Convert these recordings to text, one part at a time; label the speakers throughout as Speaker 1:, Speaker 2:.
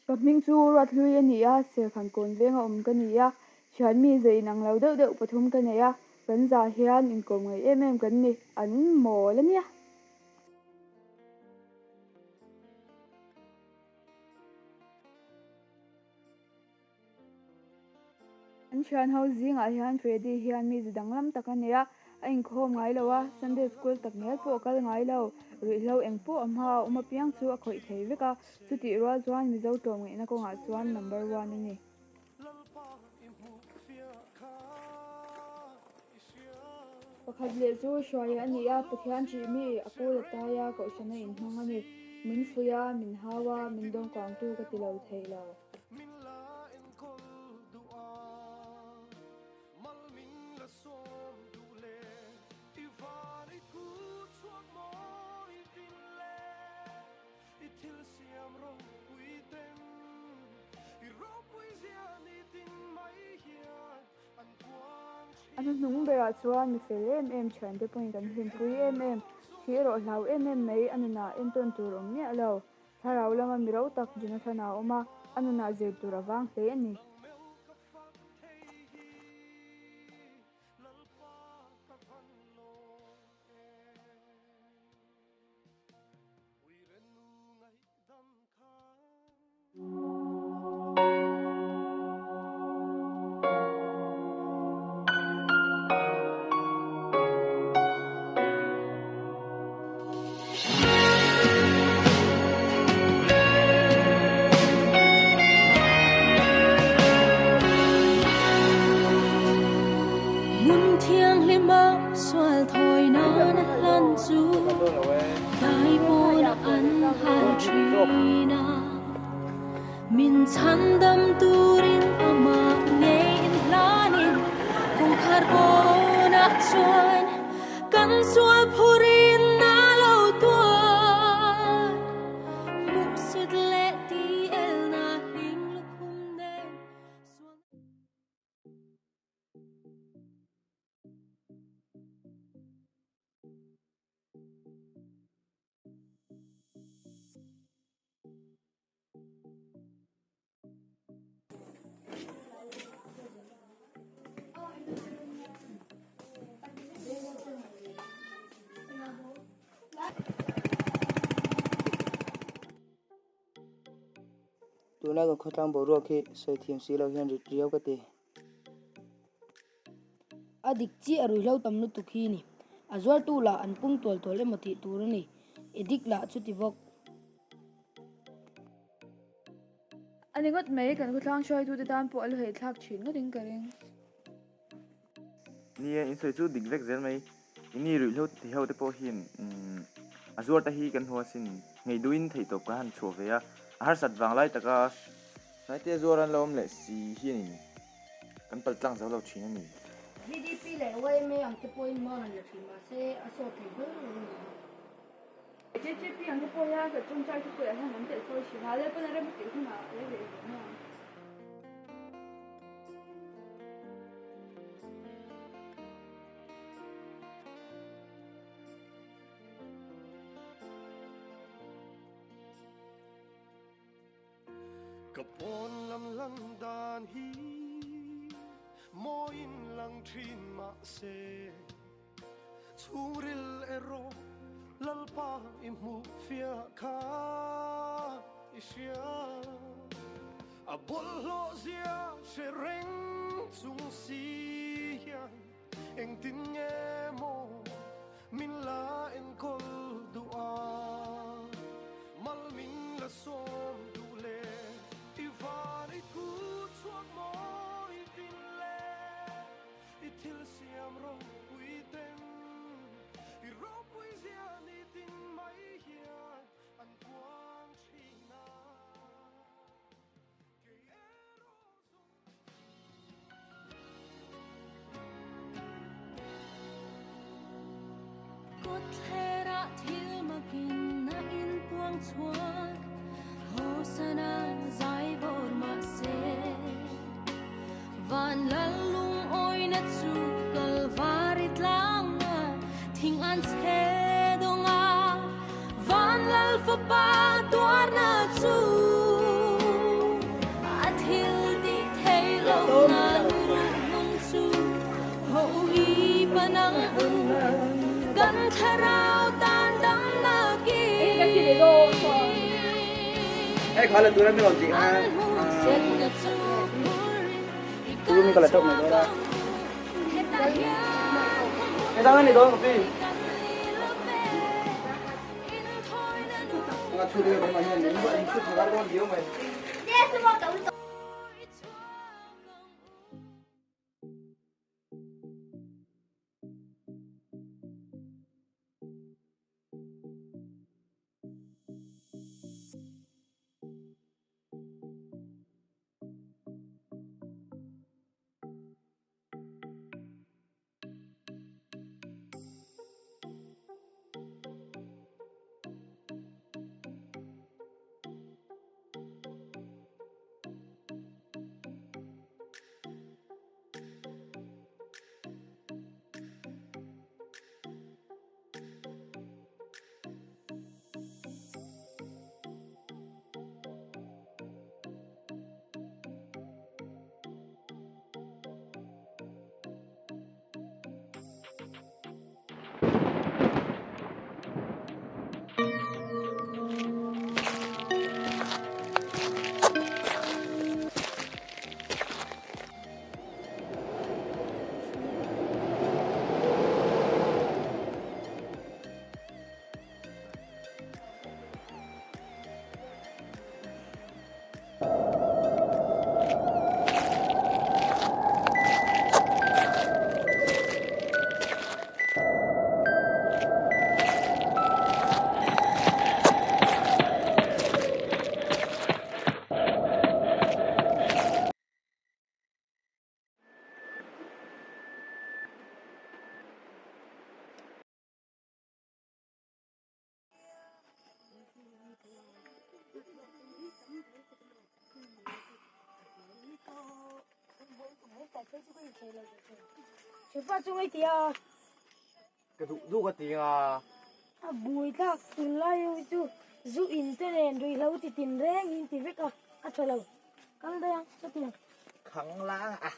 Speaker 1: Ka hming chu Ruathlui a ni a, Serkhan kawn venga awm ka ni a, thian mi ze inang lo deuh deuh pathum ka nei a, kan za hian inkawm ngaih em em kan ni, an mawl a nia. An thian ho zingah hian Freddy hian mi zi danglam tak a nei a, a inkhawm ngai lo a, Sunday school tak ngial pawh a kal ngai lo, ruihhlo eng pawh a hma a awm apiang chu a khawih thei vek a, chutih rual chuan Mizo tlawmngaihna kawngah chuan number one a ni. Pakhat leh chu Hruaia a ni a, Pathian ṭih mi a kul a tai a, kohhrana inhmang a ni. Min fuih a, min hau a, min dawngkangtu ka ti lo thei lo.
Speaker 2: I thil siam ropui ten i ropui zia ni tin mai hian an puang
Speaker 1: A hnuhnung berah chuan mi fel em em thiante pawhin kan hlimpui em em, thih erawh hlau em em mai a nunah entawn tur awm miah lo. Thlarau lama mi ro tak Jonathan-a a awm a, a nunah zir tur a vang hle a ni.
Speaker 3: Hmun thianghlima sual thawi nan a hlan chu dai pawn an hal thin a. Min chhandam turin amah ngei in hlanin kawngkhar pawnah chuan kan sual phurin a lo tuar. Hmuhsit leh ti elna hling lukhum nen sual.
Speaker 4: Tuna ka khawtlang boruak hi sawi thiam si lo hian rit riau ka ti.
Speaker 5: A dik chiah ruihhlo tam lutuk hi ni. A zuartu lah an pung tual tual emaw tih tur a ni. Edik lah chuti bawk.
Speaker 1: A ni ngawt mai, kan khawthlang hruaitute tan pawh a lu heih thlak thin ngawtin ka ring.
Speaker 6: Ni e, insawi chu dik vek zel mai. Ini ruihhlo ti ho te pawh hian a zuar te hi kan hmu asin. Ngei duhin theihtawp kan han chhuah ve a, a harsat vang lai taka hnaite zuar an lo awm leh si hianin kan pal tlang zo lo thin a ni.
Speaker 5: VDP leh yma ang te pawhin hma han la thin mahse a sawt thei ber lo a ni.
Speaker 1: JJP ang te pawh hian kan tawngtai te pawh hian an telh fo thin a, Lalpan a rem a tih hunah a la reh ve mai ang.
Speaker 2: Ka pawn lam lan dan hi mawiin lang thin mahse chhungril erawh Lalpa i hmuh fiah kha i hria. A bawlhhlawh zia hre reng chung si hian engtin nge maw min la enkawl duh a, mal min la sawm duh le i van i ku chhuak mawi tin le i thil siam ropui ten i ropui zia ni tin mai hian an puang thin a. Kei erawh zawng.
Speaker 3: Kawtthlerah thil makin a inpuang chhuak, Hosana zai vawr mahse. Van lal lungawina chu Kalvari tlanga thing an chhe dawng a, Van lal fapa tuarna chu.
Speaker 4: kha la tura mi rawn tih kha. Tu mi ka la tawk mai dawn a. Engzah nge ni dawn ka pi? Nga thu ding a hian min in thu thar dawn diau mai. Ka duh duh ka ti nga.
Speaker 5: A bui thlak tunlai ho hi chu zu in te nen ruihhlo chi tin reng hi in ti vek a, a tha lo. Kal daih ang, ka ti ang.
Speaker 4: Khang lang a.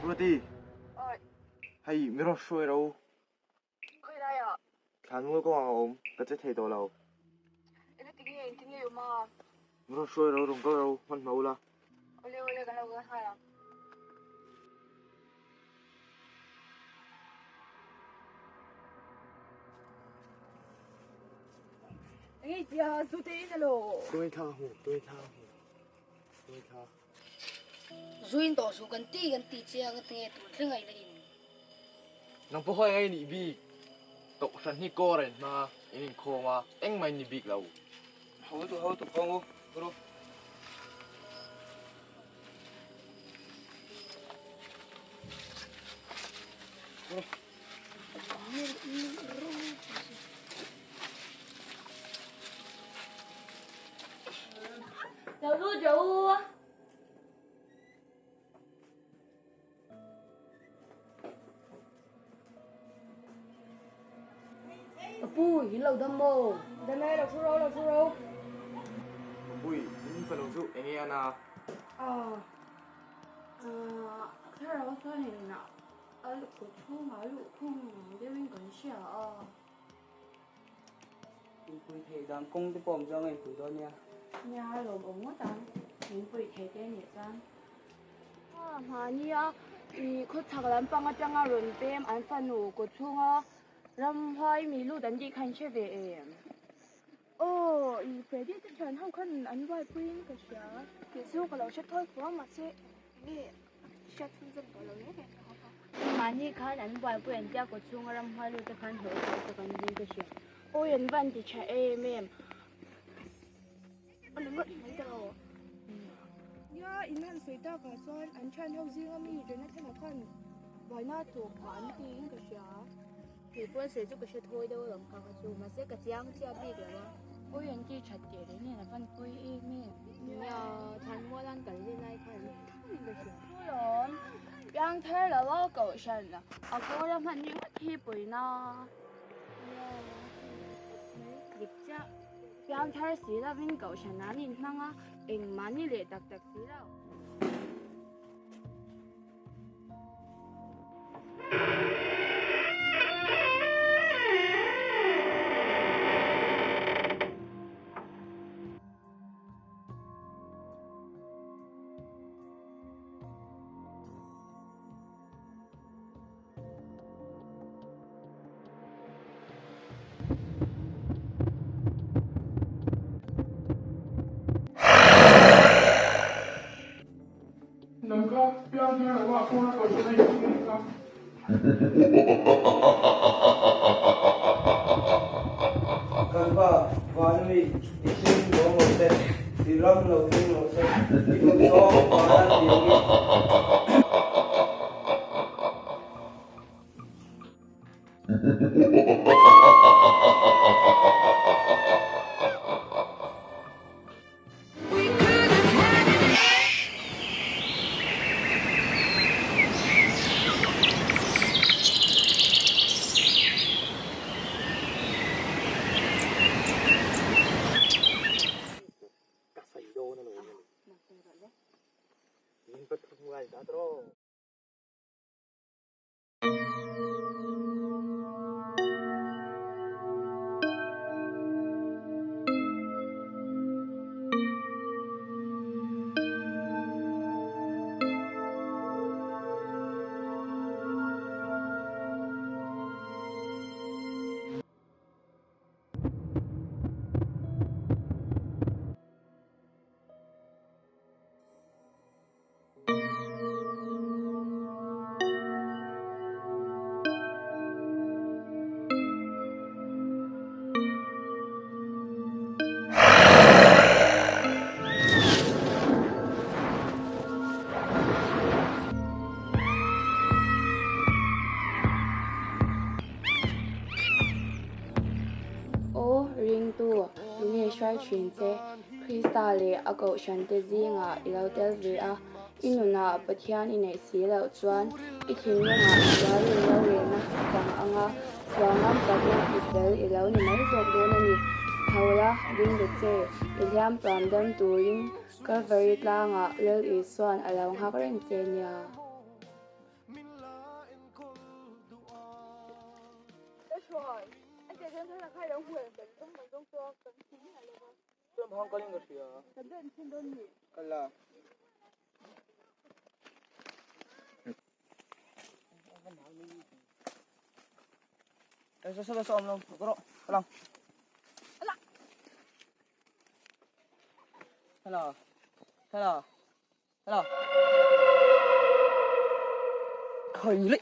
Speaker 4: Ruati.
Speaker 1: Oi.
Speaker 6: Hei mi rawn hruai ro.
Speaker 1: Khawi lai ah?
Speaker 6: Thlan mual kawng ang a awm, ka che thei tawh lo.
Speaker 1: Eng ti nge, eng ti nge i awm a?
Speaker 6: Mi rawn hruai ro, rawn kal ro, hman hma ula.
Speaker 1: Awle awle kan lo kal nghal ang. Eng i tia, zu te in alo.
Speaker 6: Tuai thla hmu, tuai thla hmu, tuai thla.
Speaker 5: Zuin tawh suh kan ti kan ti che a ka ti nge tun thleng a i la in.
Speaker 6: Nang pawh hawi ngai nih bik Kohhran hi kawr a in hma in inkhawm a engmah in ni bik lo.
Speaker 4: Ho tu ho tu khawng u group.
Speaker 3: Lo lut rawh u.
Speaker 5: Ka lo dam maw?
Speaker 1: Dam e, lo thu ro, lo thu ro.
Speaker 6: Pui, in fanu chu enge a na?
Speaker 1: Aw, thlarau chuanin a kut chhungah luh khung deuhin kan hria a.
Speaker 4: Inpui theih dan kawng te pawh awm chuan ka inpui dawn nia.
Speaker 1: Nia, lawmawm ngawt ang, min pui thei te nih chuan. Mahnia i khawchhak lampang atanga rawn pem an fanu kawchhunga ramhuai mi lut an tih kha in hre ve em? Aw, i Freddy te thian ho khan an buaipuiin ka hria.
Speaker 7: Kei chu ka lo hre thawi fo a, mahse enge hriat chhunzawm tawh lo reng reng ka hawk a.
Speaker 1: Mahni khan an buaipui an tia kawchhunga ramhuai lut te khan hlawh chhuah sak an ring ka hria. Awi an va an ti tha em em.
Speaker 7: A ni ngawt mai ta lo.
Speaker 1: Nia, in han sawi takah chuan an thian ho zinga mi Jonathan-a khan buaina tawp phah an tiin ka hria.
Speaker 8: Kei pawn sawi chu ka hre thawi deuh alawm kha kha chu, mahse ka chiang chiah bik lo a.
Speaker 1: Awi an ti that teh reng nen a van pawi em em.
Speaker 8: Nia, Thanmual an kal ve lai khan an ti tho in ka hria.
Speaker 1: Chu lawm, piangthar lo a kohhran a kawr a hman ringawt hi pawina.
Speaker 8: Nia, dik chiah.
Speaker 1: Piangthar si lovin kohhran an inhmang a, engmah ni leh tak tak si lo.
Speaker 9: Nang kha piang hian a mah pawn a kal hran a in thung kha.
Speaker 4: Kan pa van ami i hlim lawm lo se, i ram lo thleng lo se, i duh zawng vana ti angin.
Speaker 6: Ka sawi dawn alawm a ni. Min pathum ngai ta tawh.
Speaker 1: Aw ringtu, tunge hruai thin che? Krista leh a kohhrante zingah i lo tel ve a, i nunah Pathian i neih si loh chuan i thinlungah sualin rorelna a chang ang a, sual ngam takin i fel i lo ni mai zawk dawn a ni. Tho la, ding ta che, i hliam tuam dam turin Kalvari tlangah Lal Isua'n a lo nghak reng che nia.
Speaker 4: Hello. Khai le.